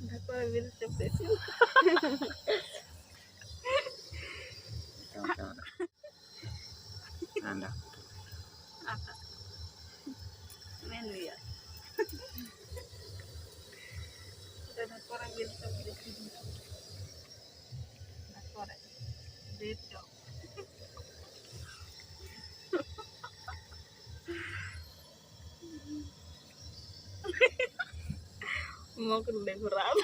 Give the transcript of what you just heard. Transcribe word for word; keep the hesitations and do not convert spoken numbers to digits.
ᱰᱷᱟᱠᱚᱨ ᱵᱤᱨᱤᱫ ᱪᱚᱯ ᱛᱮ ᱤᱥᱤᱱ᱾ ᱟᱫᱚ ᱢᱮᱱ ᱜᱮᱭᱟ᱾ ᱰᱷᱟᱠᱚᱨ ᱵᱤᱨᱤᱫ ᱪᱚᱯ ᱛᱮ ᱤᱥᱤᱱ᱾ ᱰᱷᱟᱠᱚᱨ ᱵᱤᱨᱤᱫ ᱪᱚᱯ᱾ ᱢᱚᱜᱽ ᱨᱩᱰᱟᱹ ᱜᱷᱚᱨᱟᱣ᱾